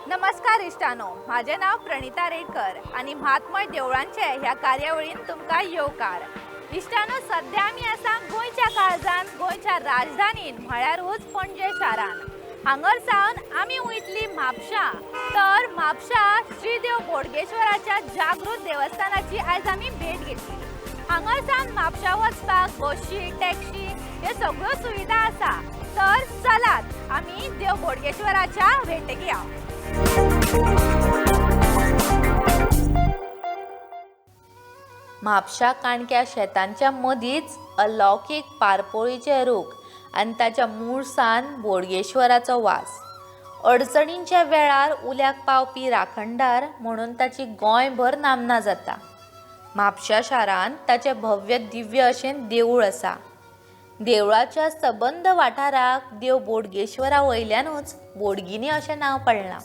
नमस्कार इश्टानो, म्हाजें नांव प्रणिता रेडकर आनी म्हात्मय देवळांचे ह्या कार्यावळीन तुमकां येवकार. इश्टानो, सद्या आमी आसा गोंयच्या काळजान, गोंयच्या राजधानीन म्हळ्यारूच पणजे शारान. हांगर सावन आमी वयतली म्हापशा, तर म्हापशा श्रीदेव बोडगेश्वराच्या जागृत देवस्थानाची आयज आमी भेट घेतली. हांगर सावन म्हापशा वचपाक बशी, टॅक्सी हे सगळ्यो सुविधा आसा. तर चलात आमी देव बोडगेश्वराच्या भेटेक या. म्हापशा काणक्या शेतांच्या मदींच अलौकीक पारपोळीचे रूख आनी ताच्या मुळसान बोडगेश्वराचो वास. अडचणींच्या वेळार उल्याक पावपी राखणदार म्हणून ताची गोंयभर नामना जाता. म्हापशा शारांत ताचें भव्य दिव्य अशें देवूळ आसा. देवळाच्या सबंद वाठाराक देव बोडगेश्वरा वयल्यानूच बोडगिनी अशें नांव पडलां.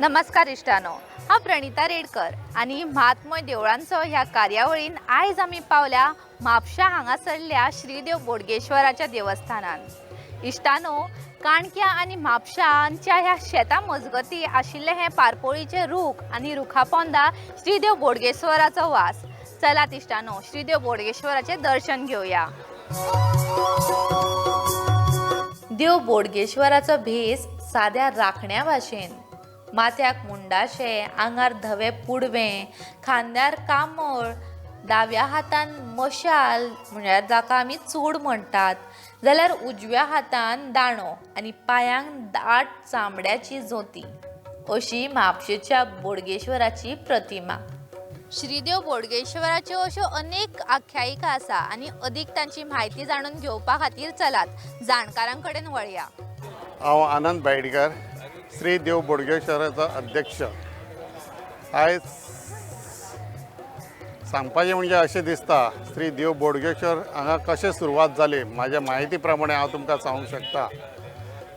नमस्कार इश्टानो, हांव प्रणिता रेडकर आनी म्हात्मय देवळांचो ह्या कार्यावळीन आयज आमी पावल्या म्हापशा हांगासरल्या श्रीदेव बोडगेश्वराच्या देवस्थानान. इश्टानो, काणक्या आनी म्हापशांच्या ह्या शेता मजगती आशिल्ले हे पारपोळीचे रूख आनी रुखा पोंदा श्रीदेव बोडगेश्वराचो वास. चलात इश्टानो, श्रीदेव बोडगेश्वराचें दर्शन घेवया. देव बोडगेश्वराचो भेस साद्या राखण्या भाशेन. माथ्याक मुंडाशें, आंगार धवें पुडवें, खांद्यार कांबळ, दाव्या हातान मशाल म्हळ्यार जाका आमी चूड म्हणटात, जाल्यार उजव्या हातान दांडो आनी पांयांक दाट चामड्याची जोती, अशी म्हापशेच्या बोडगेश्वराची प्रतिमा. श्रीदेव बोडगेश्वराच्यो अश्यो अनेक आख्यायिका आसा आनी अदीक तांची म्हायती जाणून घेवपा खातीर चलात जाणकारां कडेन वळया. हांव आनंद भाईडकर, श्री देव बोडगेश्वराचो अध्यक्ष. आयज सांगपाचें म्हणजे अशें दिसता, श्री देव बोडगेश्वर हांगा कशें सुरवात जाली म्हाज्या म्हायती प्रमाणे हांव तुमकां सांगूंक शकता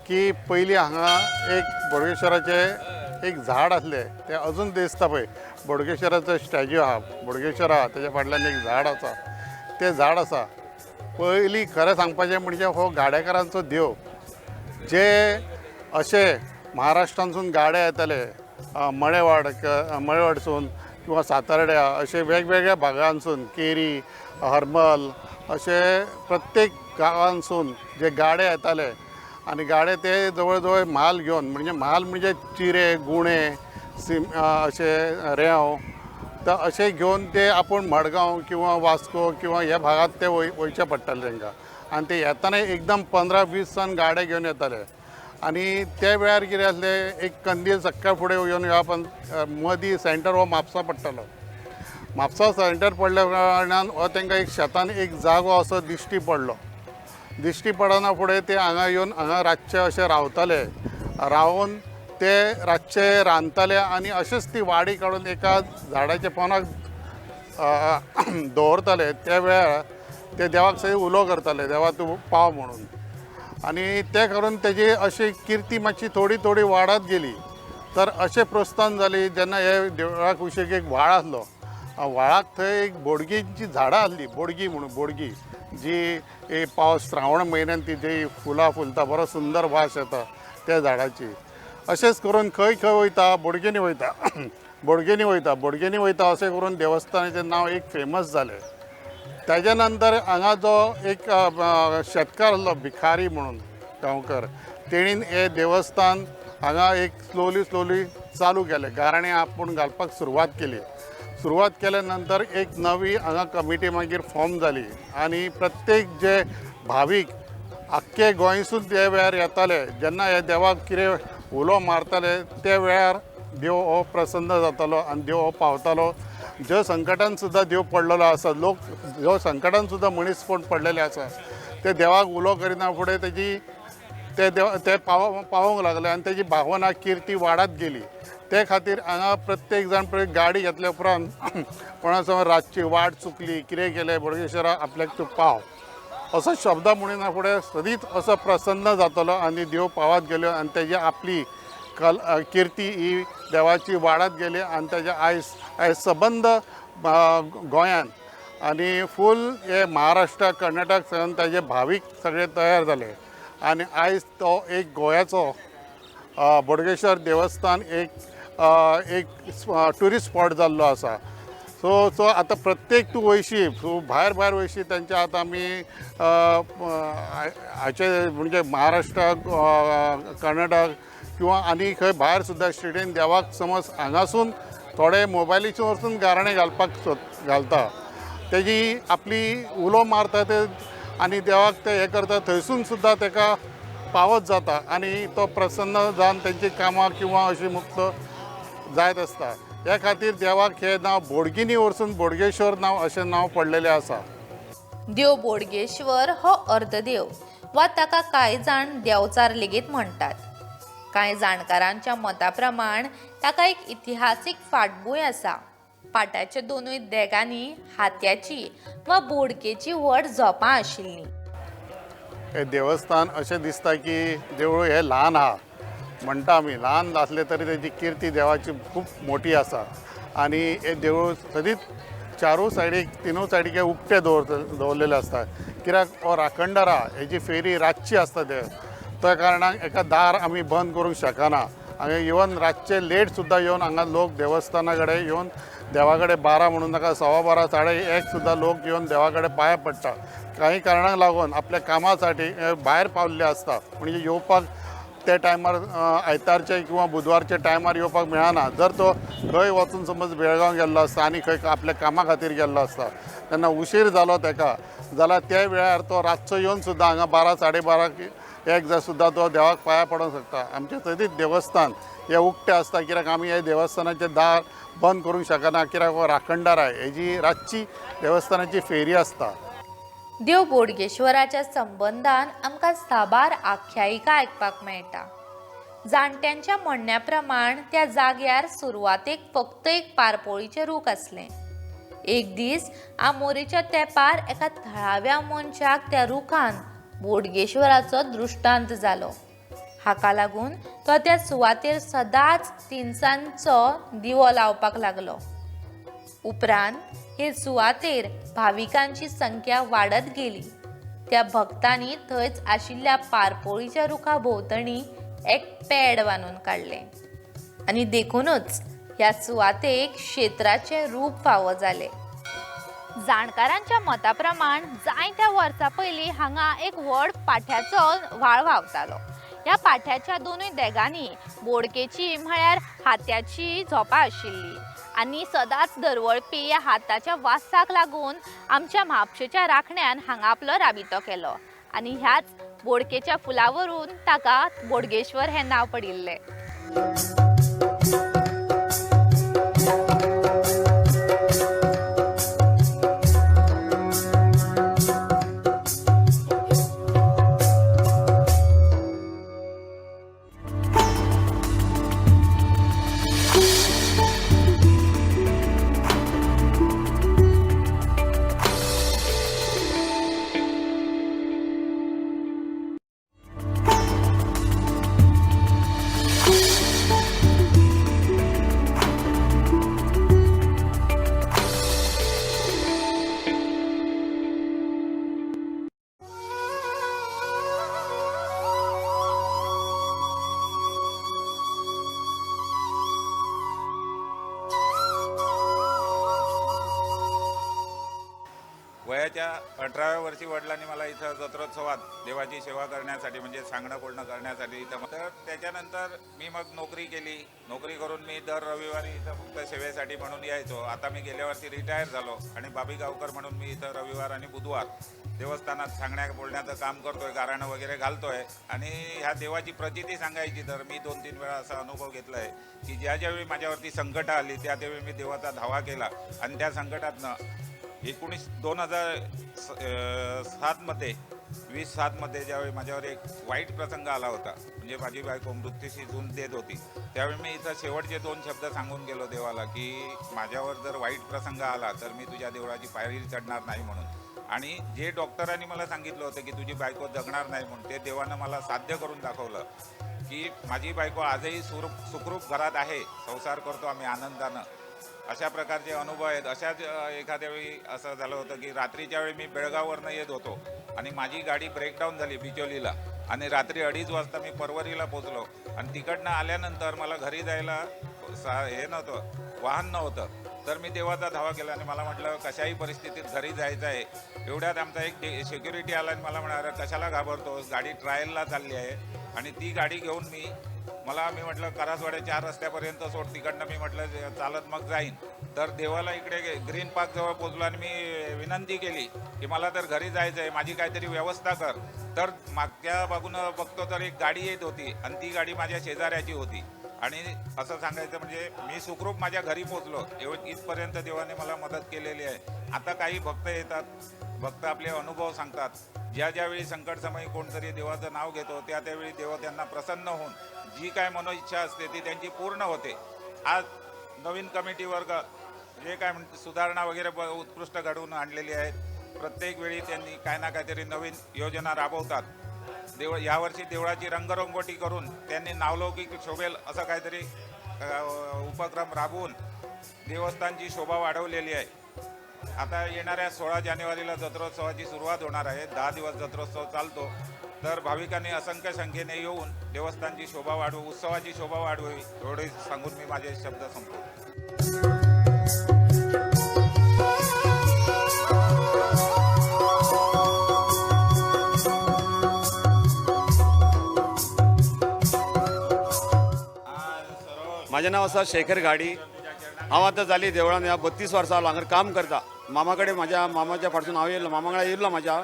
की पयलीं हांगा एक बोडगेश्वराचें एक झाड आसलें, तें अजून दिसता पळय. बोडगेश्वराचो स्टॅच्यू आहा, बोडगेश्वर आहा, तेज्या फाटल्यान एक झाड आसा, तें झाड आसा. पयलीं खरें सांगपाचें म्हणजे हो गाडेकारांचो देव, जे अशे महाराष्ट्रांतसून गाडे येताले, मळेवाड मळेवाडसून किंवा सातारड्या अशे वेगवेगळ्या भागांसून, केरी, हरमल अशे प्रत्येक गांवांसून जे गाडे येताले आनी गाडे ते जवळ जवळ म्हाल घेवन, म्हणजे म्हाल म्हणजे चिरे, गुणे, सिम अशे रेंव, तर अशे घेवन ते आपूण मडगांव किंवा वास्को किंवा ह्या भागांत ते वयचे पडटाले तांकां. आनी ते येतना एकदम 15-20 जाण गाडे घेवन येताले. आनी त्या वेळार कितें आसलें, एक कंदील सक्काळ फुडें येवन ह्या पण मदीं सेंटर हो म्हापसा पडटालो. म्हापसा सेंटर पडल्या कारणान हो तांकां एक शेतान एक जागो असो दिश्टी पडलो. दिश्टी पडना फुडें ते हांगा येवन हांगा रातचे अशे रावताले. रावन ते रातचे रांदताले आनी अशेंच ती वाडी काडून एका झाडाच्या पोंदाक दवरताले. त्या वेळार ते देवाक सगळे उलो करताले, देवा तूं पाव म्हणून. आनी तें करून तेजी अशी किर्ती मातशी थोडी थोडी वाडत गेली. तर अशें प्रोत्साहन जाली जेन्ना हे देवळाक कुशीक एक व्हाळ आसलो, व्हाळाक थंय एक बोडगींची झाडां आसली, बोडगी म्हणून, बोडगी जी एक पावस श्रावण म्हयन्यान ती जी फुलां फुलता, बरो सुंदर वास येता त्या झाडाची. अशेंच करून खंय खंय वयता, बोडगिनी वयता, बोडगिनी वयता, बोडगिनी वयता, अशें करून देवस्थानाचें नांव एक फेमस जालें. ताज्या नंतर हांगा जो एक शेतकार आसलो भिखारी म्हणून गांवकर, तेणीन हें देवस्थान हांगा एक स्लोली स्लोली चालू केलें. गाराणें आपूण घालपाक सुरवात केली. सुरवात केल्या नंतर एक नवी हांगा कमिटी मागीर फॉर्म जाली आनी प्रत्येक जे भावीक आख्खे गोंयसून त्या वेळार येताले, जेन्ना ह्या देवाक कितें उलो मारताले त्या वेळार देव हो प्रसन्न जातालो आनी देव हो पावतालो. ज्यो संकटान सुद्दां देव पडलेलो आसा, लोक जो संकटान सुद्दां मनीस कोण पडलेले आसा ते देवाक उलो करिना फुडें तेजी ते देव ते पावोंक लागले आनी तेजी भावना किर्ती वाडत गेली. ते खातीर हांगा प्रत्येक जाण पळय गाडी घेतल्या उपरांत कोणा समज रातची वाट चुकली, कितें केलें, बोडगेश्वरा आपल्याक तूं पाव असो शब्द म्हणिना फुडें सदींच असो प्रसन्न जातलो आनी देव पावत गेल्यो आनी तेजी आपली कल किर्ती ही देवाची वाडत गेली. आनी तेज्या आयज आयज सबंद गोंयान आनी फूल हे महाराष्ट्र, कर्नाटक सगळ्यान ताजे भावीक सगळे तयार जाले. आनी आयज तो एक गोव्याचो बोडगेश्वर देवस्थान एक एक ट्युरिस्ट स्पॉट जाल्लो आसा. सो सो आतां प्रत्येक तूं वयशी, तूं भायर भायर वयशी तेंच्या आतां आमी हाचे म्हणजे महाराष्ट्र, कर्नाटक किंवा आनी खंय भायर सुद्दां स्टेटीन देवाक समज हांगासून थोडे मोबायलीचेर वचून गाराणें घालपाक घालता, तेजी आपली उलो मारता ते आनी देवाक ते हें करता, थंयसून सुद्दां तेका पावत जाता आनी तो प्रसन्न जावन तेंची कामां किंवा अशी मुक्त जायत आसता. ह्या खातीर देवाक हें नांव बोडगिनी वरसून बोडगेश्वर नांव अशें नांव पडलेलें आसा. देव बोडगेश्वर हो अर्धदेव वा ताका कांय जाण देवचार लेगीत म्हणटात. कांय जाणकारांच्या मता प्रमाण ताका एक इतिहासीक फाटभूंय आसा. पाटाच्या दोनूय देगांनी हात्याची वा बोडकेची व्हड झोपां आशिल्लीं. हें देवस्थान अशें दिसता की देवूळ हें ल्हान आहा म्हणटा आमी, ल्हान आसलें तरी तेजी किर्ती देवाची खूब मोठी आसा आनी हें देवूळ सदींच चारूय सायडीक तिनूय सायडीक हे उक्ते दवरलेले आसता, कित्याक हो राखणदार आहा, हेजी फेरी रातची आसता ते त्या कारणान एका दार आमी बंद करूंक शकना. हांगा इवन रातचे लेट सुद्दां येवन हांगा लोक देवस्थाना कडेन येवन देवा कडेन 12 म्हणून नाका 12:15 1:15 सुद्दां लोक येवन देवा कडेन पांय पडटा. काही कारणाक लागून आपल्या कामासाठी भायर पावल्ले आसता, म्हणजे येवपाक त्या टायमार आयतारचे किंवा बुधवारच्या टायमार येवपाक मेळना. जर तो खंय वचून समज बेळगांव गेल्लो आसता आनी खंय आपल्या कामा खातीर गेल्लो आसता तेन्ना उशीर जालो तेका जाल्यार त्या वेळार तो रातचो येवन सुद्दां हांगा 12, 12:30, 1 जाय सुद्दां तो देवाक पांया पडोंक शकता. आमचें सदींच देवस्थान हें उक्तें आसता, कित्याक आमी हे देवस्थानाचें दार बंद करूंक शकना, कित्याक हो राखणदार आहा, हेजी रातची देवस्थानाची फेरी आसता. देव बोडगेश्वराच्या संबंदान आमकां साबार आख्यायिका आयकपाक मेळटा. जाणट्यांच्या म्हणण्या प्रमाण त्या जाग्यार सुरवातेक फक्त एक पारपोळीचें रूख आसलें. एक दीस आमोरेच्या तेंपार एका थळाव्या मनशाक त्या रुखान बोडगेश्वराचो दृश्टांत जालो. हाका लागून तो त्या सुवातेर सदांच तिनसांजचो दिवो लावपाक लागलो. उपरांत हे सुवातेर भाविकांची संख्या वाडत गेली. त्या भक्तांनी थंयच आशिल्ल्या पारपोळीच्या रुखा भोंवतणी एक पेड बांदून काडलें आनी देखूनच ह्या सुवातेक क्षेत्राचें रूप फावो जालें. जाणकारांच्या मता प्रमाण जायत्या वर्सां पयलीं हांगा एक व्हड पाठ्याचो व्हाळ व्हांवतालो. ह्या पाठ्याच्या दोनूय देगांनी बोडकेची म्हळ्यार हात्याची झोपां आशिल्ली आनी सदांच दरवळपी ह्या हाताच्या वासाक लागून आमच्या म्हापशेच्या राखण्यान हांगा आपलो राबितो केलो आनी ह्याच बोडकेच्या फुलावरून ताका बोडगेश्वर हें नांव पडिल्लें. वयाच्या 18व्या वर्षी वडिलांनी मला इथं जत्रोत्सवात देवाची सेवा करण्यासाठी म्हणजे सांगणं बोलणं करण्यासाठी इथं, तर त्याच्यानंतर मी मग नोकरी केली. नोकरी करून मी दर रविवारी इथं फक्त सेवेसाठी म्हणून यायचो. आता मी गेल्या वर्षी रिटायर झालो आणि बाबी गावकर म्हणून मी इथं रविवार आणि बुधवार देवस्थानात सांगण्या बोलण्याचं काम करतोय, गाराणं वगैरे घालतोय. आणि ह्या देवाची प्रचिती सांगायची तर मी 2-3 वेळा असा अनुभव घेतला आहे की ज्या ज्यावेळी माझ्यावरती संकटं आली त्या त्यावेळी मी देवाचा धावा केला आणि त्या संकटातनं 2007मध्ये 20/7मध्ये ज्यावेळी माझ्यावर एक वाईट प्रसंग आला होता, म्हणजे माझी बायको मृत्यूशी झुंज देत होती, त्यावेळी मी इथं शेवटचे 2 शब्द सांगून गेलो देवाला की माझ्यावर जर वाईट प्रसंग आला तर मी तुझ्या देवळाची पायरी चढणार नाही म्हणून. आणि जे डॉक्टरांनी मला सांगितलं होतं की तुझी बायको जगणार नाही म्हणून, ते देवानं मला साध्य करून दाखवलं की माझी बायको आजही सुखरूप घरात आहे, संसार करतो आम्ही आनंदानं. अशा प्रकारचे अनुभव आहेत. अशाच एखाद्या वेळी असं झालं होतं की रात्रीच्या वेळी मी बेळगाववरनं येत होतो आणि माझी गाडी ब्रेकडाऊन झाली बिचोलीला आणि रात्री 2:30 वाजता मी परवरीला पोचलो. आणि तिकडनं आल्यानंतर मला घरी जायला हे नव्हतं, वाहन नव्हतं. तर मी देवाचा धावा केला आणि मला म्हटलं कशाही परिस्थितीत घरी जायचं आहे. एवढ्यात आमचा एक सिक्युरिटी आला आणि मला म्हणाला कशाला घाबरतोस, गाडी ट्रायलला चालली आहे. आणि ती गाडी घेऊन मी म्हटलं करासवाड्या 4 रस्त्यापर्यंत सोड, तिकडनं मी म्हटलं चालत मग जाईन. तर देवाला इकडे ग्रीन पार्क जवळ पोचलो आणि मी विनंती केली की मला तर घरी जायचं आहे, माझी काहीतरी व्यवस्था कर. तर मागच्या बाजूनं बघतो तर एक गाडी येत होती आणि ती गाडी माझ्या शेजाऱ्याची होती. आणि असं सांगायचं म्हणजे मी सुखरूप माझ्या घरी पोचलो. इथपर्यंत देवाने मला मदत केलेली आहे. आता काही भक्त येतात, भक्त आपले अनुभव सांगतात. ज्या ज्यावेळी संकटसमयी कोणतरी देवाचं नाव घेतो त्या त्यावेळी देव त्यांना प्रसन्न होऊन जी काय मनोइच्छा असते ती त्यांची पूर्ण होते. आज नवीन कमिटी वर्ग जे काय म्हणते सुधारणा वगैरे उत्कृष्ट घडवून आणलेली आहेत. प्रत्येक वेळी त्यांनी काय ना काहीतरी नवीन योजना राबवतात. यावर्षी देवळाची रंगरंगोटी करून त्यांनी नावलौकिक शोभेल असं काहीतरी उपक्रम राबवून देवस्थानची शोभा वाढवलेली आहे. आता येणाऱ्या 16 जानेवारीला जत्रोत्सवाची सुरुवात होणार आहे. 10 दिवस जत्रोत्सव चालतो. तर भाविकांनी असंख्य संख्येने येऊन देवस्थानची शोभा वाढवू, उत्सवाची शोभा वाढवावी एवढे सांगून मी माझे शब्द संपवतो. म्हाजें नांव आसा शेखर घाडी. हांव आतां जाली देवळान ह्या 32 वर्सां जालो हांगर काम करता. मामा कडेन म्हाज्या मामाच्या फाटसून हांव येयल्लो, मामा वांगडा येयल्लो म्हाज्या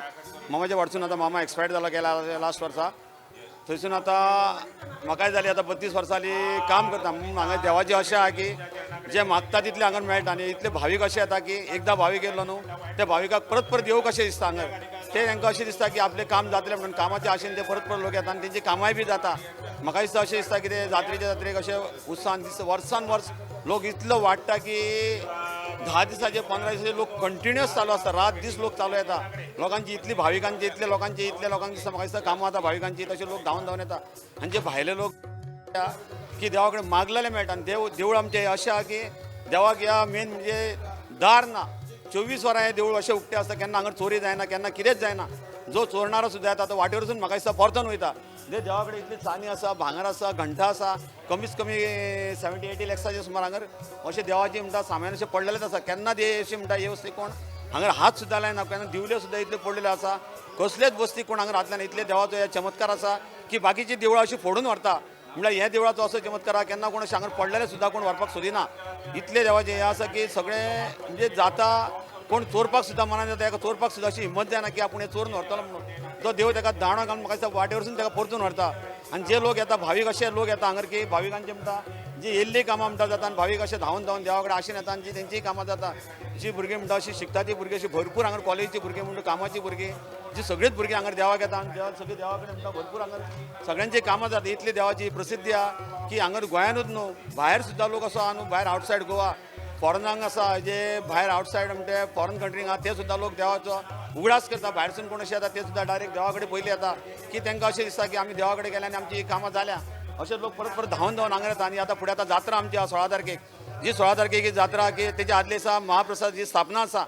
मामाच्या फाटसून. आतां मामा एक्सपायर्ड जालो गेला लास्ट वर्सा. थंयसून आतां म्हाकाय जाली आतां 32 वर्सां जाली काम करता. म्हणून हांगा देवाची अशें आहा की जे मागता तितलें हांगर मेळटा. आनी इतले भावीक अशें येता की एकदां भावीक येयलो न्हू त्या भाविकाक परत परत येवंक कशें दिसता हांगर. ते तांकां अशें दिसता की आपलें काम जातलें म्हणून कामाचे आशेन ते परत परत लोक येता आनी तेंची कामांय बी जाता. म्हाका दिसता अशें दिसता की ते जात्रेच्या जात्रेक अशें उत्साहान दिसता. वर्सान वर्स लोक इतलो वाडटा की 10 दिसाचे 15 दिसाचे लोक कंटिन्युअस चालू आसता. रात दीस लोक चालू येता. लोकांची इतली भाविकांची इतले लोकांची इतले लोकांची दिसता. म्हाका दिसता कामां आतां भाविकांची तशे लोक धांवन धांवन येता. आनी जे भायले लोक की देवा कडेन मागलेले मेळटा. आनी देवूळ आमचें अशें आहा की देवाक ह्या मेन म्हणजे दार ना. 24 वरां हें देवूळ अशें उक्तें आसता. केन्ना हांगर चोरी जायना, केन्ना कितेंच जायना. जो चोरणारो सुद्दां येता तो वाटेवरसून म्हाका दिसता परतून वयता. जे देवा कडेन इतली चांदी आसा, भांगर आसा, घंटा आसा, कमीत कमी 70-80 लॅक्साचे सुमार हांगर अशें देवाची म्हणटा सामान अशें पडलेलेच आसा. केन्ना ते अशें म्हणटा हे वस्ती कोण हांगर हात सुद्दां लायना. केन्ना दिवल्यो सुद्दां इतल्यो पडलेल्यो आसा. कसलेच वस्ती कोण हांगर हात लायना. इतले देवाचो हे चमत्कार आसा की बाकीची देवळां अशी फोडून व्हरता. म्हणल्यार हे देवळाचो असो चमत्कार आहा केन्ना कोण अशें हांगर पडलेले सुद्दां कोण व्हरपाक सोदिना. इतले देवाचें हें आसा की सगळें म्हणजे जाता कोण चोरपाक सुद्दां मनान जाता. एका चोरपाक सुद्दां अशी हिंमत जायना की आपूण हें चोरून व्हरतलो म्हणून. तो देव ताका दांडो घालून म्हाका दिसता वाटेवरसून ताका परतून व्हरता. आनी जे लोक येता भावीक अशे लोक येता हांगर की भाविकांचे म्हणटा जी येयल्लीं कामां म्हणटा जाता. आनी भावीक अशे धांवन धांवन देवा कडेन आशेन येता आनी जी तेंचीय कामां जाता. जी भुरगीं म्हणटा अशी शिकता ती भुरगीं अशी भरपूर हांगर कॉलेजीची भुरगीं म्हणटा कामाची भुरगीं जी सगळींच भुरगीं हांगर देवाक येता. आनी देवा सगळीं देवा कडेन म्हणटा भरपूर हांगर सगळ्यांची कामां जाता. इतली देवाची प्रसिद्धी आहा की हांगर गोंयानूच न्हू भायर सुद्दां लोक असो आहा न्हू, भायर आवटसायड गोवा फॉरनांक आसा, जे भायर आवटसायड म्हणटे फॉरन कंट्रींक आहा ते सुद्दां लोक देवाचो उगडास करता. भायरसून कोण अशें येता ते सुद्दां डायरेक्ट देवा कडेन पयलीं येता की तांकां अशें दिसता की आमी देवा कडेन गेले आनी आमची कामां जाल्या. अशें लोक परत परत धांवन धांवन हांगर येता. आनी आतां फुडें आतां जात्रा आमची आहा 16 तारखेक. जी 16 तारखेक ही जात्रा की तेच्या आदले दिसा महाप्रसाद जी स्थापना आसा,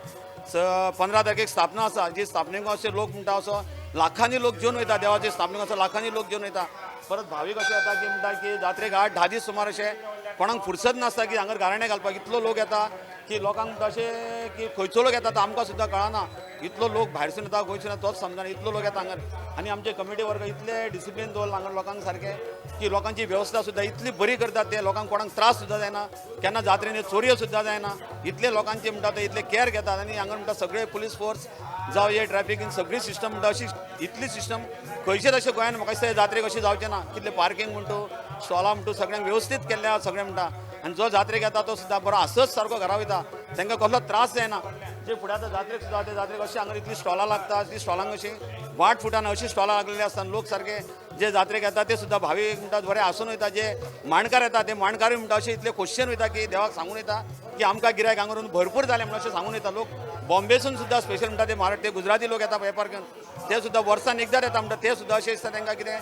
15 तारखेक स्थापना आसा. जी स्थापनेक अशे लोक म्हणटा असो लाखांनी लोक जेवन वयता. देवाचे स्थापनेक असो लाखांनी लोक जेवन वयता. परत भावीक अशें येता की म्हणटा की जात्रेक 8-10 दीस सुमार अशें कोणाक फुरसत नासता की हांगर गाराणें घालपाक. इतलो लोक येता की लोकांक म्हणटा अशें की खंयचो लोक येता तो आमकां सुद्दां कळना. इतलो लोक भायरसून येता गोंयसून येता तोच समजना. इतलो लोक येता हांगर. आनी आमचे कमिटी वर्ग इतले डिसिप्लीन दवरला हांगर लोकांक सारकें की लोकांची वेवस्था सुद्दां इतली बरी करतात. ते लोकांक कोणाक त्रास सुद्दां जायना, केन्ना जात्रेन चोरयो सुद्दां जायना. इतले लोकांचे म्हणटा ते इतले केअर घेतात. आनी हांगर म्हणटा सगळे पुलीस फोर्स जावं हे ट्रॅफिकीन सगळी सिस्टम म्हणटा अशी इतली सिस्टम खंयचेच अशें गोंयान म्हाका दिसता जात्रेक अशें जावचें ना. कितलें पार्किंग म्हणटू स्टॉलां म्हणटू सगळ्यांक वेवस्थीत केल्लें आहा सगळें म्हणटा. आनी जो जात्रेक येता तो सुद्दां बरो आसच सारको घरा वयता, तांकां कसलो त्रास जायना. जे फुडें आतां जात्रेक सुद्दां ते जात्रेक अशें हांगर इतलीं स्टॉलां लागता. ती स्टॉलांक अशीं वाट फुटान अशीं स्टॉलां लागलेलीं आसता. आनी लोक सारके जे जात्रेक येता ते सुद्दां भावीक म्हणटा बरें आसून वयता. जे माणकार येता ते माणकारूय म्हणटा अशें इतले खोशयेन वयता की देवाक सांगून वयता की आमकां गिरायक हांगारून भरपूर जालें म्हणून अशें सांगून वयता. लोक बॉम्बेसून सुद्दां स्पेशल म्हणटा ते महाराष्ट्र ते गुजराती लोक येता वेपार घेवन ते सुद्दां वर्सान एकदां येता म्हणटा ते सुद्दां अशें दिसता तांकां कितें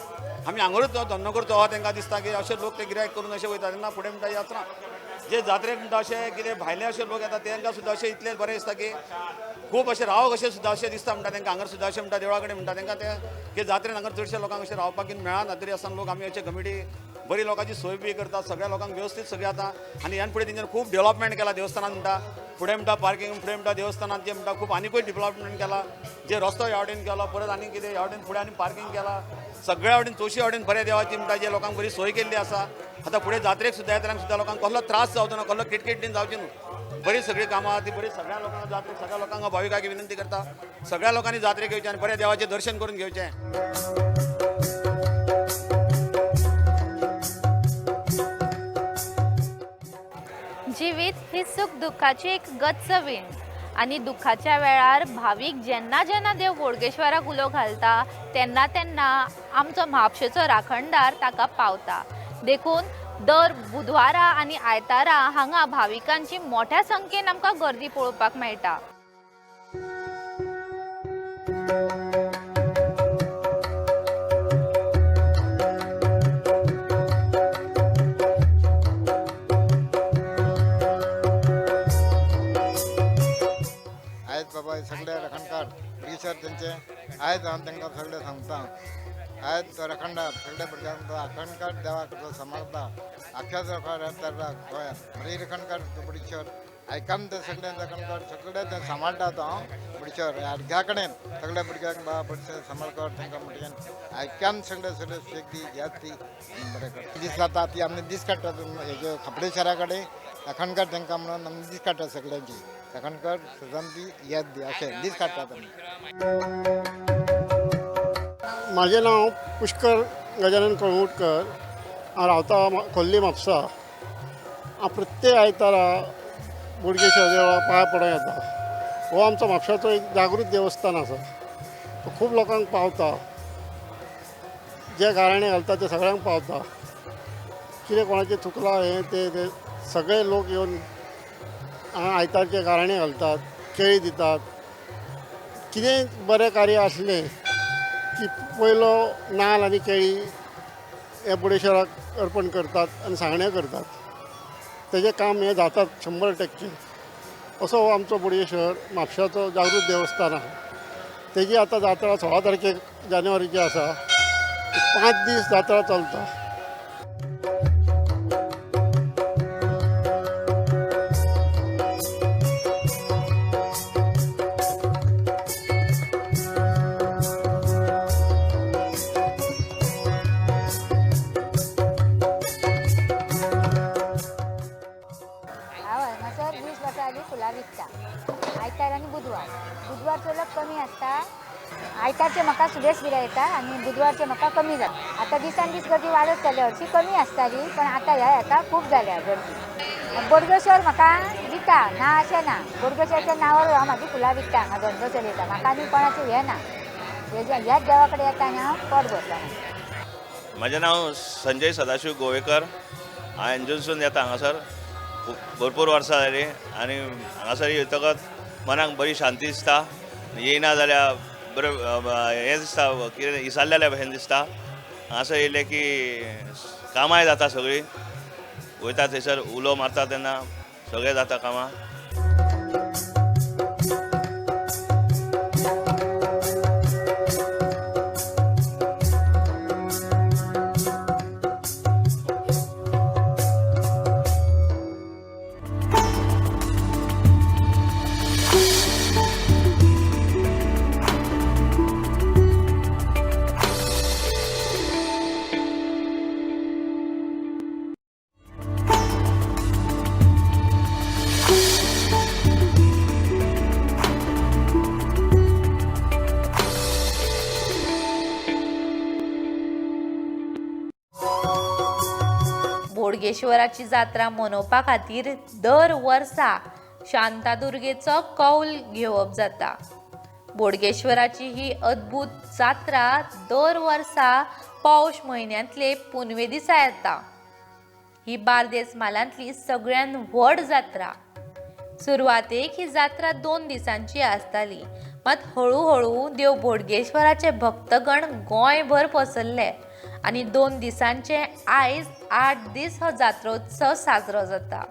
आमी हांगारूच धंदो करचो हो तांकां दिसता की अशे लोक ते गिरायक करून अशें वयता. तेन्ना फुडें म्हणटा यात्रा जे जात्रेक म्हणटा अशें कितें भायले अशे लोक येता तांकां सुद्दां अशें इतलें बरें दिसता की खूब अशें राव कशें सुद्दां अशें दिसता म्हणटा तांकां हांगर सुद्दां अशें म्हणटा देवळा कडेन म्हणटा तांकां ते की जात्रेन हांगर चडशे लोकांक अशें रावपाक बीन मेळना तरी आसतना लोक आमी अशे कमिटी बरी लोकांची सोय बी करतात, सगळ्या लोकांक वेवस्थीत सगळें जाता. आनी ह्यान फुडें तेंच्यानी खूब डेव्हलपमेंट केला देवस्थानान म्हणटा, फुडें म्हणटा पार्किंग, फुडें म्हणटा देवस्थानान जे म्हणटा खूब आनिकूय डेव्हलपमेंट केला, जे रस्तो ह्या वटेन केलो, परत आनी कितें ह्या वटेन फुडें आनी पार्किंग केला, सगळ्या वटेन चोशी वटेन बऱ्या देवाची म्हणटा जे लोकांक बरी सोय केल्ली आसा. आतां फुडें जात्रेक सुद्दां येतल्यांक सुद्दां लोकांक कसलो त्रास जावचो ना, कसलो किटकिट बीन जावची न्हू, बरी सगळीं कामां आहा ती बरी सगळ्या लोकांक जात्रेक सगळ्या लोकांक भाविकांक विनंती करता सगळ्या लोकांनी जात्रेक येवचें आनी बऱ्या देवाचें दर्शन करून घेवचें. जिवीत ही सुख दुःखाची एक गच्च वीण आनी दुःखाच्या वेळार भावीक जेन्ना जेन्ना देव बोडगेश्वराक उलो घालता तेन्ना तेन्ना आमचो म्हापशेचो राखणदार ताका पावता. देखून दर बुधवारा आनी आयतारा हांगा भाविकांची मोठ्या संख्येन आमकां गर्दी पळोवपाक मेळटा. आहेत बाबा सगळे राखणकार ब्रिटिशर त्यांचे आहेत, हांव तांकां सगळें सांगता आहेत राखणदार सगळे भुरग्यांक राखणकार देवाक तो सांबाळता आख्याच राखणदार गोंयांत बरी राखणकार ब्रिटिशर आयकान ते सगळे राखणकार सगळे ते सांबाळटा तो हांव ब्रिटिशर अर्घ्या कडेन सगळ्या भुरग्यांक बाबा ब्रिटिशर सांबाळ कर तांकां म्हणटा आयक्यान सगळे सगळे शेक दी घेत ती बरें कर दीस जाता ती आमी दीस काडटा हेजे खापडेश्वरा कडेन राखणकार तांकां म्हणून आमी दीस काडटा सगळ्यांची राखणकार सदां ती याद दी अशें दीस काडटात आमी. म्हाजें नांव पुष्कर गजानन कळंगूटकर, हांव रावता खोर्ली म्हापसा. हांव प्रत्येक आयतारा बोडगेश्वर देवळाक पांय पडोंक येता. हो आमचो म्हापशाचो एक जागृत देवस्थान आसा, तो खूब लोकांक पावता, जे गाराणें घालता ते सगळ्यांक पावता, कितें कोणाचें चुकलां हें ते सगळे लोक येवन हांगा आयतारचे गाराणें घालतात, केळी दितात. कितेंय बरें कार्य आसलें की पयलो नाल्ल आनी केळी हे बोडगेश्वराक अर्पण करतात आनी सांगणें करतात, तेजें काम हें जातात 100%. असो हो आमचो बोडगेश्वर म्हापशाचो जागृत देवस्थान आसा. तेजी आतां जात्रा 16 तारखेक जानेवारीची आसा, 5 दीस जात्रा चलता. हांव हांगासर 20 वर्सां जालीं फुलां विकता. आयतार आनी बुधवार, बुधवार चलप कमी आसता, आयतारचे म्हाका सुबेज गिरायक येता आनी बुधवारचे म्हाका कमी जाता. आतां दिसान दीस गर्दी वाडत चल्ल्या, हरशीं कमी आसताली पण आतां ह्या हेका खूब जाल्या गर्दी. बोडगेश्वर म्हाका दिता ना अशें ना, बोडगेश्वराच्या नांवार हांव म्हाजी फुलां विकता, हांगा धंदो चलयता, म्हाका आनी कोणाचें हें ना, ह्याच देवा कडेन येता आनी हांव पोट भरता. म्हाजें नांव संजय सदाशिव गोवेकर, हांव एनजीओसून येता हांगासर भरपूर वर्सां जालीं आनी हांगासर येतकच मनाक बरी शांती दिसता. येयना जाल्यार बरें हें दिसता, कितें विसरलेल्या भशेन दिसता. हांगासर येयलें की कामांय जाता सगळीं, वयता थंयसर उलो मारता तेन्ना सगळें जाता कामां. बोडगेश्वराची जात्रा मनोवपा खातीर दर वर्सा शांतादुर्गेचो कौल घेवप जाता. बोडगेश्वराची ही अद्भुत जात्रा दर वर्सा पौष म्हयन्यांतले पुनवे दिसा येता. ही बार्देस म्हालांतली सगळ्यान व्हड जात्रा. सुरवातेक ही जात्रा 2 दिसांची आसताली, मात हळूहळू देव बोडगेश्वराचे भक्तगण गोंयभर पसरले आनी 2 दिसांचे आयज 8 दीस हो जात्रोत्सव साजरो जाता.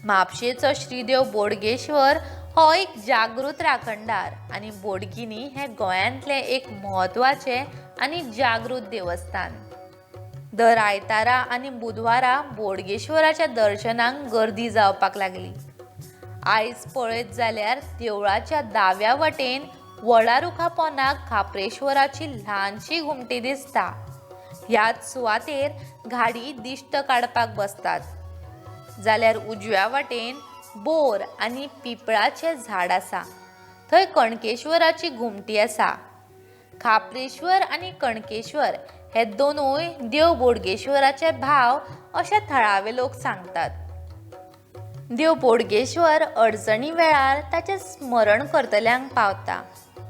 म्हापशेचो श्रीदेव बोडगेश्वर हो एक जागृत राखणदार आनी बोडगिनी हें गोंयांतलें एक म्हत्वाचें आनी जागृत देवस्थान. दर आयतारा आनी बुधवारा बोडगेश्वराच्या दर्शनाक गर्दी जावपाक लागली. आयज पळयत जाल्यार देवळाच्या दाव्या वटेन वडा रुखा पोंदाक खाप्रेश्वराची ल्हानशी घुमटी दिसता. ह्याच सुवातेर घाडी दिश्ट काडपाक बसतात, जाल्यार उजव्या वटेन बोर आनी पिंपळाचें झाड आसा, थंय कणकेश्वराची घुमटी आसा. खाप्रेश्वर आनी कणकेश्वर हे दोनूय देव बोडगेश्वराचे भाव अशें थळावे लोक सांगतात. देव बोडगेश्वर अडचणी वेळार ताचें स्मरण करतल्यांक पावता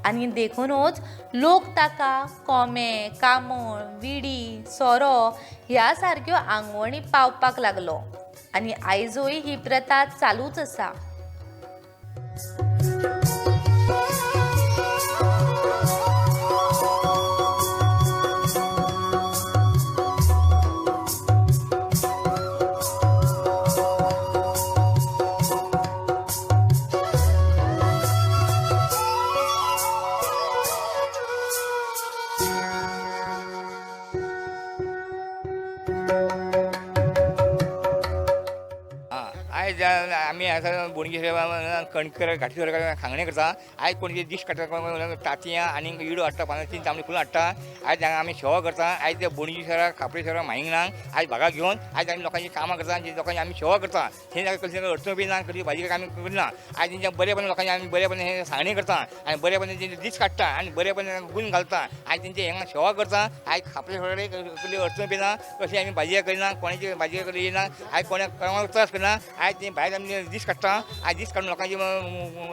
आनी देखुनूच लोक ताका कोमे, कामळ, विडी, सोरो ह्या सारक्यो आंगवणी पावपाक लागलो आनी आयजूय ही प्रथा चालूच आसा. आयज आमी आतां बोडगेश्वर कणकर घाटीश्वर सांगणें करता. आयज कोण दीस काडटा तांतयां आनी इडो हाडटा, पांच तीन तांबडी फुलां हाडटा. आयज हांगा आमी सेवा करता. आयज ते बोडगेश्वराक खाप्रेश्वराक माहिंगणाक आयज भागा घेवन आयज आमी लोकांची कामां करता, लोकांची आमी सेवा करता. थंय कसली अडचण बी ना, कसली भाजी आमी करना. आयज तेंच्या बरेपणान लोकांची आमी बरेपणान हें सांगणें करता आनी बरेपणान तेंचे दीस काडटा आनी बरेपणान गुण घालता. आयज तेंचे हांगा सेवा करता. आयज खाप्रेश्वराक कसली अडचण बी ना, कसली आमी भाजी करिना, कोणाची भाजी करी येना, आयज कोणाक कोणाक त्रास करना. आयज ते भायर आमी दीस काडटा. आयज दीस काडून लोकांची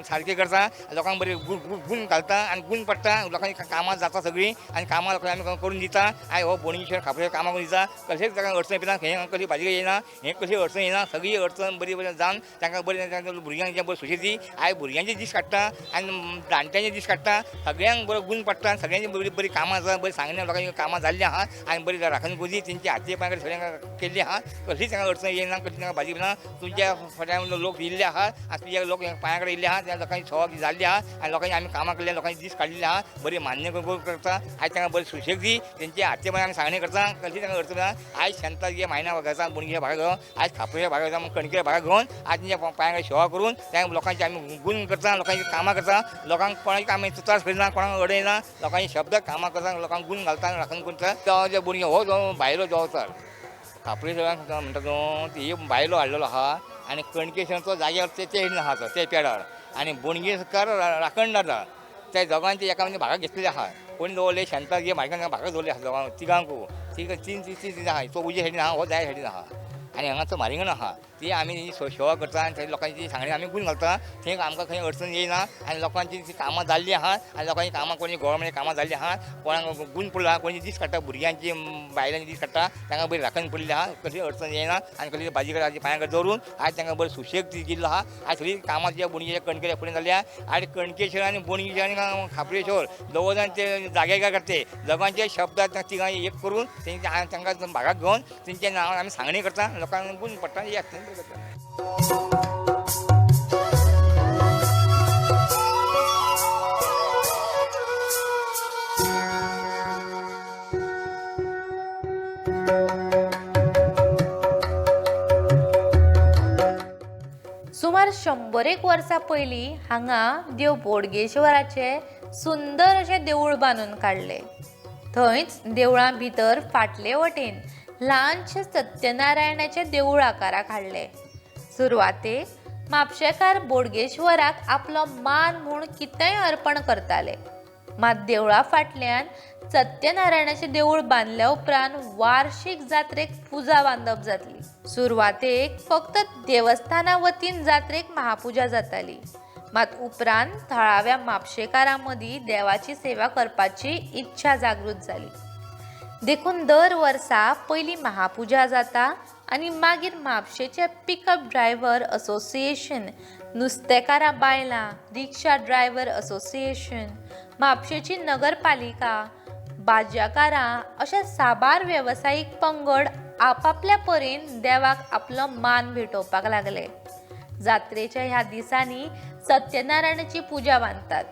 सारकी करता, लोकांक बरी गुण घालता आनी गुण पडटा, लोकांची कामां जाता सगळीं आनी कामां लोकांक आमी करून दिता. आयज हो बोडगेश्वर खाप्रेश्वर कामां करून दिता. कशेंच तांकां अडचण येना, हें कसली भाजी येना, हें कसली अडचण येना, सगळी अडचण बरी बरी जावन तांकां बरी भुरग्यांक बरी सुशेग दी. आयज भुरग्यांचे दीस काडटा आनी जाणट्यांचे दीस काडटा, सगळ्यांक बरो गुण पडटा, सगळ्यांची बरी बरी कामां आसा, बरी सांगणे लोकांची कामां जाल्लीं आहा आनी बरी राखण करी तेंची हाती पांय सगळ्यांक केल्ली आहा. कसलीच तांकां अडचण येना, कसली तांकां भाजी ना. तुमच्या फाटल्यान लोक येयल्ले आहा आनी तुज्या लोक पांया कडेन येयल्ले आहा, त्या लोकांची सेवा जाल्ली आहा आनी लोकांची आमी कामां केल्ली, लोकांची दीस काडलेली आहा, बरी मान्य करता. आयज तांकां बरी सुशेग दी, तेंची हाती पांय आमी सांगणी करता, कसली तांकां अडचण ना. आयज शांताजी मायना भागाचा बोडगेश्वर भागा घेवन, आयज खाप्रेश्वर भागा घेवन, कणकेर भागा घेवन आयज तेंच्या पांया कडेन सेवा करून त्या लोकांची आमी गुण करता, लोकांची कामां करता. लोकांक कोणाची आमी त्रास करिना, कोणाक अडयना, लोकांची शब्द कामां करता, लोकांक गुण घालता, राखण करता. तो बोडगेश्वर हो जो भायलो देवचार खाप्रेश्वराक म्हणटा तो ती बायलो हाडलेलो आहा आनी कणकेश्वराचो जाग्यार ते हेडीन आहा तो ते पेडार आनी बोडगेश्वर राखणदार त्या दोगांचे एका म्हणजे भागाक घेतलेले आहा. कोणी दवरले शांताजी म्हाका भागाक दवरले आहा दोगांक तिगांकू तीन तीन आहा. तो उजे सायडीन आहा, हो दाव्या सायडीन आहा आनी हांगाचो मारिंगण आहा. ती आमी सेवा करता आनी थंय लोकांची सांगणी आमी गुण घालता. थंय आमकां खंय अडचण येयना आनी लोकांची ती कामां जाल्लीं आहा आनी लोकांची कामां कोणी गोवोरमेंट कामां जाल्लीं आहा, कोणाक गुण पडलो आहा, कोणी दीस काडटा, भुरग्यांची बायलांची दीस काडटा, तांकां बरी राखण पडली आहा, कसली अडचण येयना आनी कसली भाजी कडेन पांया कडेन दवरून आयज तांकां बरी सुशेग दिल्लो आहा. आयज सगळीं कामां ज्या बोडगेश्वर कणकेर फुडें जाल्या. आयज कणकेश्वर आनी बोडगेश्वर आनी खाप्रेश्वर दोग जाण ते जाग्यार करते, दोगांचे शब्द तिगां एक करून तेंच्या तांकां भागाक घेवन तेंच्या नांवान आमी सांगणी करता, लोकांक गुण पडटा. हे आसता. सुमार 100 वर्सां पयलीं हांगा देव बोडगेश्वराचें सुंदर अशें देवूळ बांदून काडलें. थंयच देवळां भितर फाटले वटेन ल्हानशें सत्यनारायणाचें देवूळ आकाराक हाडलें. सुरवातेक म्हापशेकार बोडगेश्वराक आपलो मान म्हूण कितेंय अर्पण करताले, मात देवळा फाटल्यान सत्यनारायणाचें देवूळ बांदल्या उपरांत वार्षिक जात्रेक पुजा बांदप जातली. सुरवातेक फक्त देवस्थाना वतीन जात्रेक महापुजा जाताली, मात उपरांत थळाव्या म्हापशेकारां मदीं देवाची सेवा करपाची इच्छा जागृत जाली. देखून दर वर्सा पयली महापुजा जाता आनी मागीर म्हापशेचे पिकअप ड्रायव्हर असोसिएशन, नुस्तेकारां बायलां, रिक्षा ड्रायव्हर असोसिएशन, म्हापशेची नगरपालिका, भाजयाकारां अशे साबार वेवसायीक पंगड आपापल्या परीन देवाक आपलो मान भेटोवपाक लागले. जात्रेच्या ह्या दिसांनी सत्यनारायणाची पुजा बांदतात.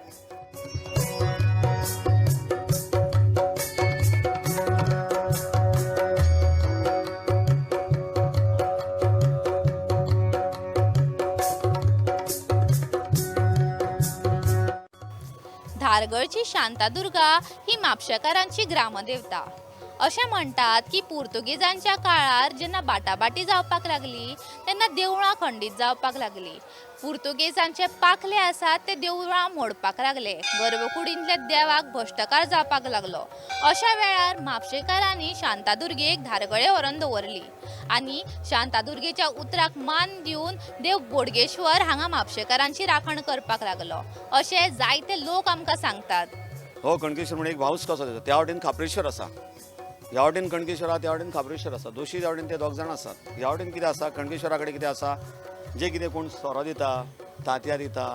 धारगळची शांतादुर्गा ही म्हापशेकारांची ग्रामदेवता. अशें म्हणटात की पुर्तुगेजांच्या काळार जेन्ना बाटाबाटी जावपाक लागली तेन्ना देवळां खंडीत जावपाक लागली. पुर्तुगेजांचे पाखले आसात ते देवळां मोडपाक लागले. गर्भकुडींतल्या देवाक भश्टकार जावपाक लागलो. अशा वेळार म्हापशेकारांनी शांतादुर्गेक धारगळे व्हरून दवरली आनी शांतादुर्गेच्या उतराक मान दिवन देव बोडगेश्वर हांगा म्हापशेकारांची राखण करपाक लागलो अशें जायते लोक आमकां सांगतात. हो कणकेश्वर म्हणून एक भाऊस कसो दिता. त्या वटेन खाप्रेश्वर आसा, ह्या वटेन कणकेश्वर आसा, त्या वटेन खाप्रेश्वर आसा. दोशी त्या वटेन ते दोग जाण आसात. ह्या वटेन कितें आसा, कणकेश्वरा कडेन कितें आसा, जे कितें कोण सोरो दिता, तांतयां दिता,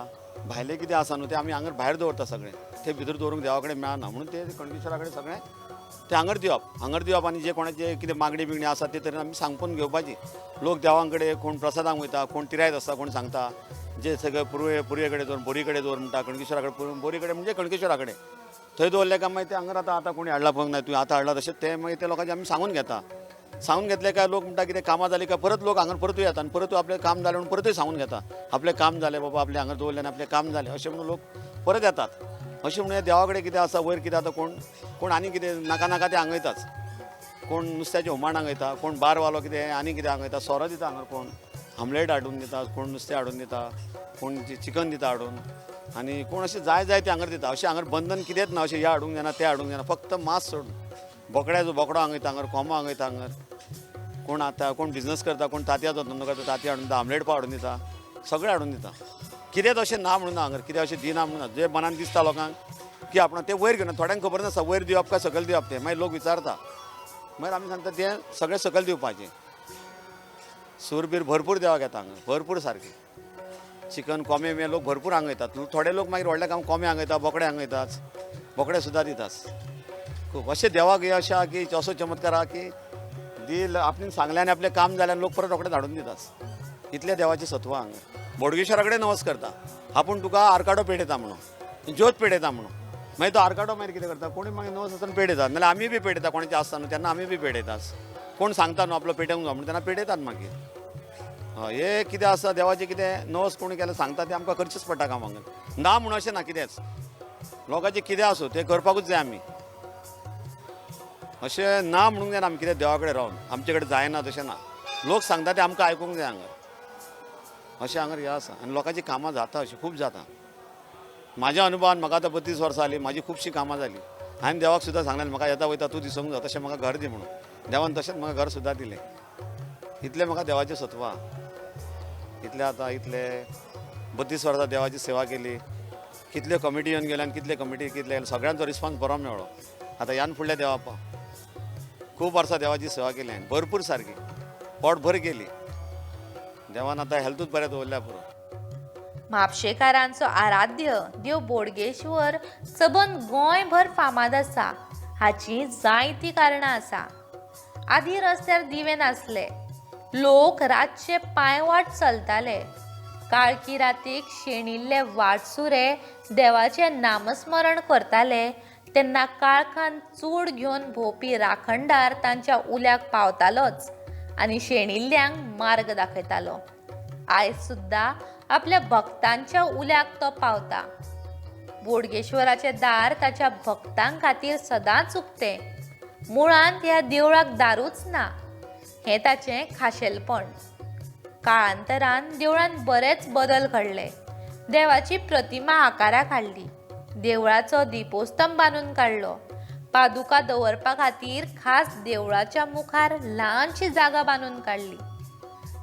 भायलें कितें आसा न्हू तें आमी हांगर भायर दवरता सगळें. तें भितर दवरूंक देवा कडेन मेळना म्हणून ते कणकेश्वरा कडेन सगळें तें हांगर दिवप, हांगर दिवप. आनी जे कोणाचें कितें मागणी बिगणी आसा ते तरेन आमी सांगपून घेवपाची. लोक देवां कडेन कोण प्रसादांक वयता, कोण तिरायत आसता, कोण सांगता जे सगळे पुरये कडेन दवर, बोरी कडेन दवर म्हणटा, कणकेश्वरा कडेन, बोरी कडेन म्हणजे कणकेश्वरा कडेन थंय दवरलें काय मागीर ते हांगर आतां आतां कोणी हाडला पळोवंक ना, तुवें आतां हाडला तशें तें मागीर ते लोकांचें आमी सांगून घेता. सांगून घेतलें काय लोक म्हणटा कितें कामां जालीं काय परत लोक हांगर परतूय येता आनी परतूय आपलें काम जालें म्हणून परतूय सांगून घेता, आपलें काम जालें बाबा, आपलें हांगर दवरलें आनी आपलें काम जालें अशें म्हणून लोक परत येतात. अशें म्हणून देवा कडेन कितें आसा वयर कितें आतां कोण कोण आनी कितें नाका नाका तें आंगयताच. कोण नुस्त्याचें हुमण आंगयता, कोण बारवालो कितें आनी कितें आंगयता, सोरो दिता हांगर, कोण आमलेट हाडून दिता, कोण नुस्तें हाडून दिता, कोण चिकन दिता हाडून, आनी कोण अशें जाय जाय तें हांगर दिता. अशें हांगर बंधन कितेंच ना, अशें हें हाडूंक जायना तें हाडूंक जायना, फक्त मांस सोडून. बोकड्याचो बोकडो आंगयता हांगर, कोंबो आंगयता हांगर. कोण आतां कोण बिजनस करता, कोण तांतयाचो धंदो करता, तांतयां हाडून दिता, आमलेट पाव हाडून दिता, सगळें हाडून दिता. कितेंच अशें ना म्हणून ना हांगर, कितें अशें दिना म्हणून ना. जें मनान दिसता लोकांक की आपण तें वयर घेवन, थोड्यांक खबर नासता वयर दिवप काय सकयल दिवप तें, मागीर लोक विचारता, मागीर आमी सांगता तें सगळें सकयल दिवपाचें. सूरबीर भरपूर देवाक येता हांगा, भरपूर सारकें. चिकन कोंबे बी लोक भरपूर आंगयतात. थोडे लोक मागीर व्हडले काम कोंबे आंगयता, बोकडे आंगयतात, बोकडे सुद्दां दितात खूब. अशें देवाक हें अशें आहा की असो चमत्कार आहा की दिल आपणें सांगलें आनी आपलें काम जालें आनी लोक परत रोखडे धाडून दितात. इतलें देवाचें सत्व हांगा. बोडगेश्वरा कडेन नमस करता आपूण, तुका आरकाडो पेटयता म्हणून, ज्योत पेटयता म्हणून. मागीर तो आरकाडो मागीर कितें करता, कोणी मागीर नवस आसतना पेटयतात, नाल्यार आमी बी पेटयता, कोणाचें आसता न्हू तेन्ना आमी बी पेटयतात. कोण सांगता न्हू आपलो पेटोवंक जाय म्हणून तेन्ना पेटयतात मागीर. हय, हें कितें आसा देवाचें कितें नवस कोणी केलें सांगता तें आमकां करचेंच पडटा कामाक. ना म्हणून अशें ना, कितेंच लोकांचें कितें आसूं तें करपाकूच जाय आमी. अशें ना म्हणूंक जायना आमी कितें देवा कडेन रावन आमचे कडेन जायना तशें ना. लोक सांगता तें आमकां आयकूंक जाय हांगा. अशें हांगर हें आसा आनी लोकांची कामां जाता, अशीं खूब जाता. म्हाज्या अनुभवान म्हाका आतां 32 वर्सां जालीं, म्हाजी खुबशीं कामां जालीं. हांवें देवाक सुद्दां सांगलें म्हाका येता वयता तूं दिसूंक जाय, तशें म्हाका घर दी म्हणून. देवान तशेंच म्हाका घर सुद्दां दिलें. इतलें म्हाका देवाचें सत्व आहा. इतलें आतां इतले 32 वर्सां देवाची सेवा केली, कितल्यो कमिटी येवन गेल्या आनी कितले कमिटी कितले, सगळ्यांचो रिस्पॉन्स बरो मेळ्ळो. आतां ह्यान फुडल्या देवा खूब वर्सां देवाची सेवा केली हांवें, भरपूर सारकी पोटभर केली. देवान आतां हेल्थूच बरें दवरल्या पुरो. म्हापशेकारांचो आराध्य देव बोडगेश्वर सबंद गोंयभर फामाद आसा. हाचीं जायतीं कारणां आसा. आदीं रस्त्यार दिवे नासले, लोक रातचे पांयवाट चलताले. काळखी रातीक शेणिल्ले वाटसुरे देवाचें नामस्मरण करताले तेन्ना काळखान चूड घेवन भोंवपी राखणदार तांच्या उल्याक पावतालोच आनी शेणिल्ल्यांक मार्ग दाखयतालो. आयज सुद्दां आपल्या भक्तांच्या उल्याक तो पावता. बोडगेश्वराचें दार ताच्या भक्तां खातीर सदांच उक्तें. मुळांत ह्या देवळाक दारूच ना, हें ताचें खाशेलपण. काळांतरान देवळांत बरेच बदल घडले. देवाची प्रतिमा आकाराक हाडली, देवळाचो दीपोस्तंभ बांदून काडलो, पादुका दवरपा खातीर खास देवळाच्या मुखार ल्हानशी जागा बांदून काडली,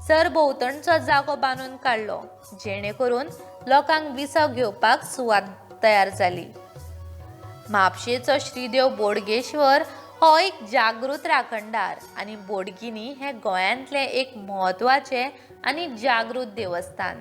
सरभोंवतणचो जागो बांदून काडलो, जेणे करून लोकांक विसव घेवपाक सुवात तयार जाली. म्हापशेचो श्रीदेव बोडगेश्वर हो एक जागृत राखणदार आनी बोडगिनी हें गोंयांतलें एक म्हत्वाचें आनी जागृत देवस्थान.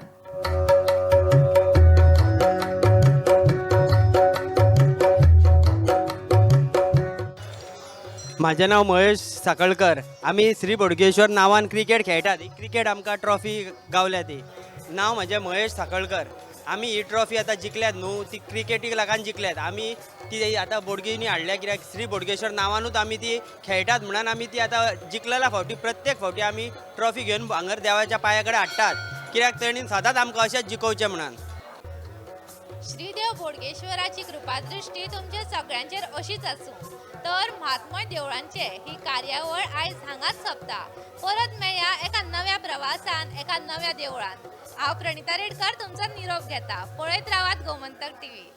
म्हाजें नांव महेश साकळकर. आमी श्री बोडगेश्वर नांवान क्रिकेट खेळटात. ही क्रिकेट आमकां ट्रॉफी गावल्या ती. नांव म्हाजें महेश साकळकर. आमी ही ट्रॉफी आतां जिखल्यात न्हू ती क्रिकेटीक लागून जिखल्यात आमी. ती आतां बोडगिनी हाडल्या कित्याक श्री बोडगेश्वर नांवानूच आमी ती खेळटात म्हणून आमी ती आतां जिखलेल्या फावटी प्रत्येक फावटी आमी ट्रॉफी घेवन हांगर देवाच्या पांया कडेन हाडटात कित्याक तेणीन सदांच आमकां अशेंच जिखोवचें म्हणून. श्रीदेव बोडगेश्वराची कृपादृष्टी तुमच्या सगळ्यांचेर अशीच आसूं. तर म्हात्मय देवळांचे ही कार्यावळ आयज हांगाच सोंपता. परत मेळया एका नव्या प्रवासान एका नव्या देवळान. हांव प्रणिता रेडकर तुमचो निरोप घेता. पळयत रावात गोमंतक टीव्ही.